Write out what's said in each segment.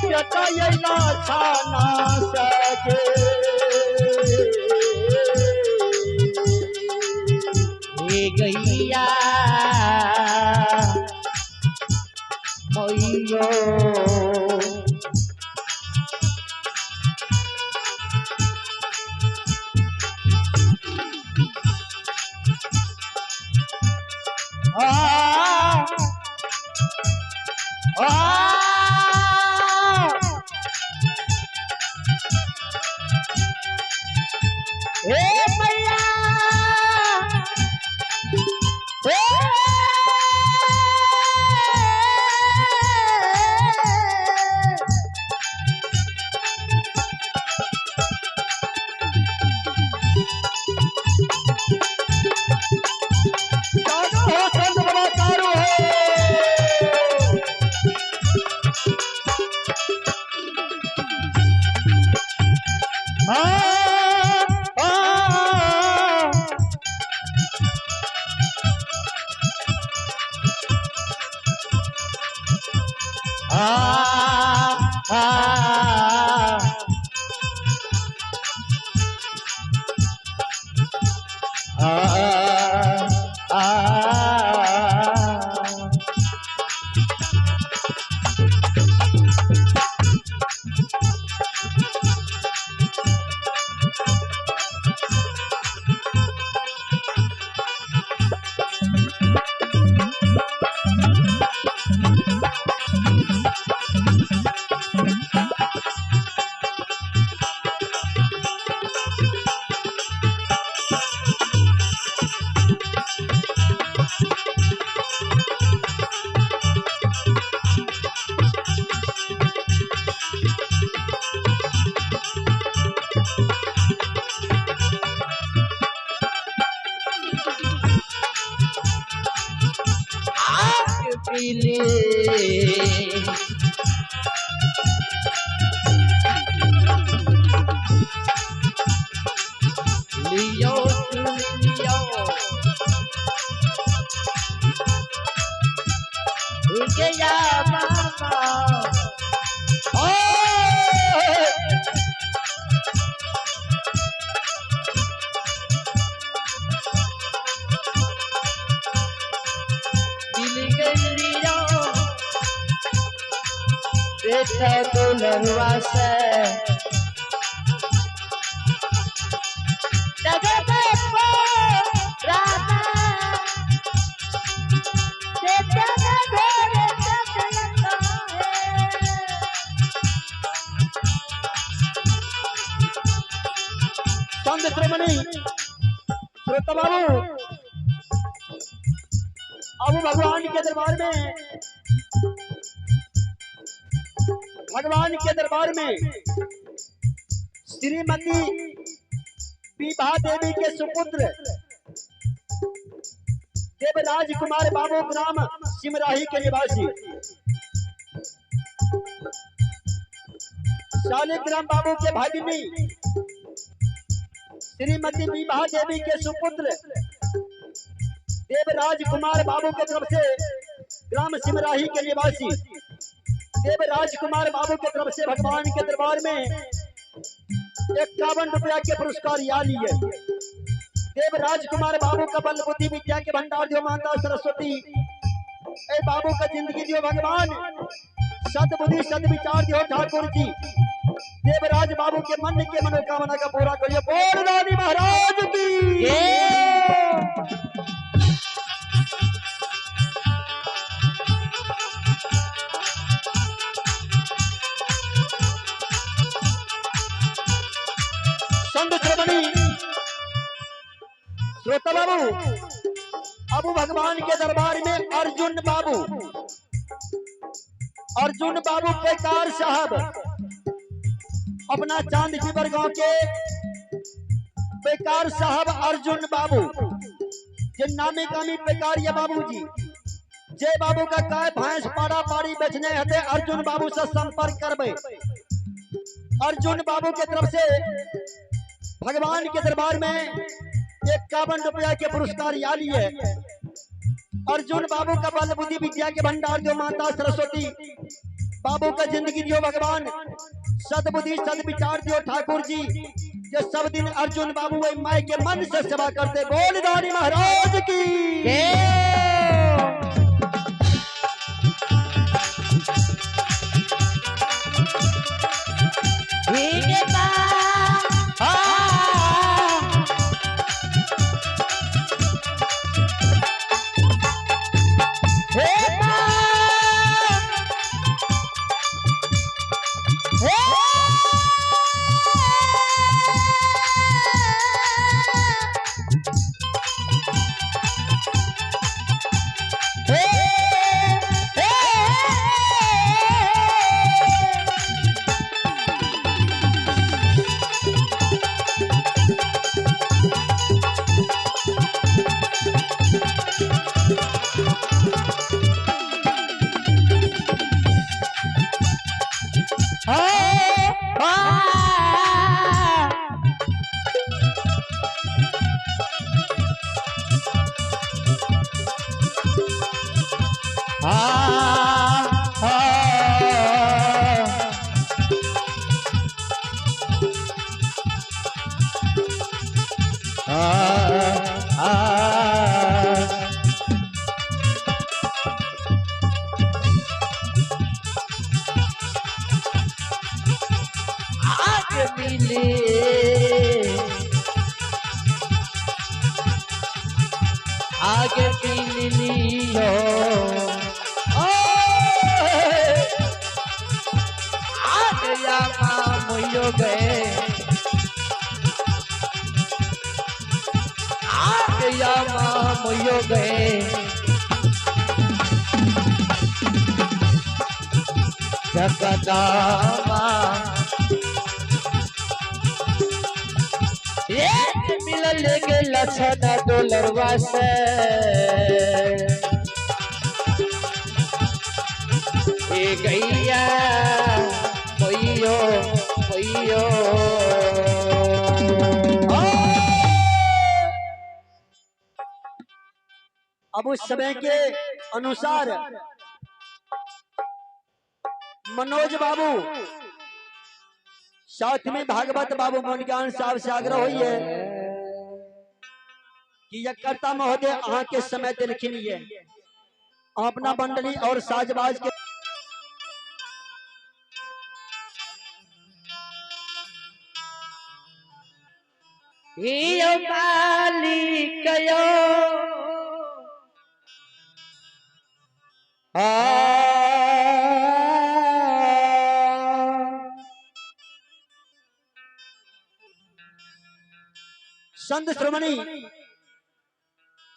बेटा अइला छाना सके हे गैया मैयो आ आ हे मैया हे तारो हो संत बाबा तारो हो। आ आ आ आ आ आ आग पीले लियो चुनियो गया बाबा मिल गई बेटा दुल्हनवा से संत श्रोमणी श्रोता बाबू, अब भगवान के दरबार में, भगवान के दरबार में श्रीमती विभा देवी के सुपुत्र देवराज कुमार बाबू ग्राम सिमराही के निवासी शालिग्राम बाबू के भागिनी श्रीमती विभा देवी के सुपुत्र देवराज कुमार बाबू के तरफ से ग्राम सिमराही के निवासी देवराज कुमार बाबू के तरफ से भगवान के दरबार में 51 रुपया के पुरस्कार या लिए। देवराज कुमार बाबू का बल बुद्धि विद्या के भंडार दियो माता सरस्वती, ए बाबू का जिंदगी दियो भगवान, सदबुद्धि सदविचार दियो ठाकुर जी। देवराज बाबू के मन के मनोकामना का पूरा करिए। बोल रानी महाराज की। संत श्रवणी श्रोता बाबू, अब भगवान के दरबार में अर्जुन बाबू, अर्जुन बाबू पैकार साहब अपना चांद जीवर गांव के पैकार साहब अर्जुन बाबू, जिन नामी कामी पैकार ये बाबू जी, जे बाबू का काय भैंस पाड़ा पाड़ी बेचने हते अर्जुन बाबू से संपर्क करबे। अर्जुन बाबू के तरफ से भगवान के दरबार में 51 रुपया के पुरस्कार या लिए। अर्जुन बाबू का बल बुद्धि विद्या के भंडार जो माता सरस्वती, बाबू का जिंदगी दियो भगवान, सदबुद्धि सदविचार दियो ठाकुर जी, जो सब दिन अर्जुन बाबू वही माई के मन से सेवा करते। बोल दानी महाराज की आगे लियो आगे मोयो गए आगे मोयो गए जगदामा मिलल के लक्षण डोलरवा से ए गैया कोइयो कोइयो। अब उस समय के अनुसार मनोज बाबू साथ में भागवत बाबू मोनज्ञान साहब से आग्रह हुई है कि यह कर्ता महोदय अहाँ के समय देलखिन ये अपना मंडली और साजबाज के मालिक यो संत श्रोमणी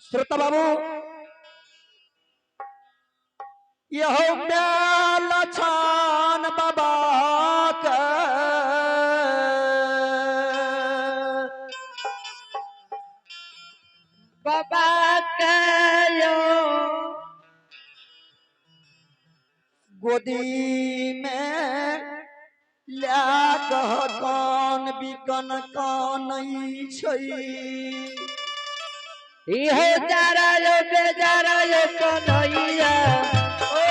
श्रोता बाबू यह छान बाबा के बाबा के गोदी में ला कह कान बिकन कान छै इहो जरा यो बेजरा यो कन्हैया। ओ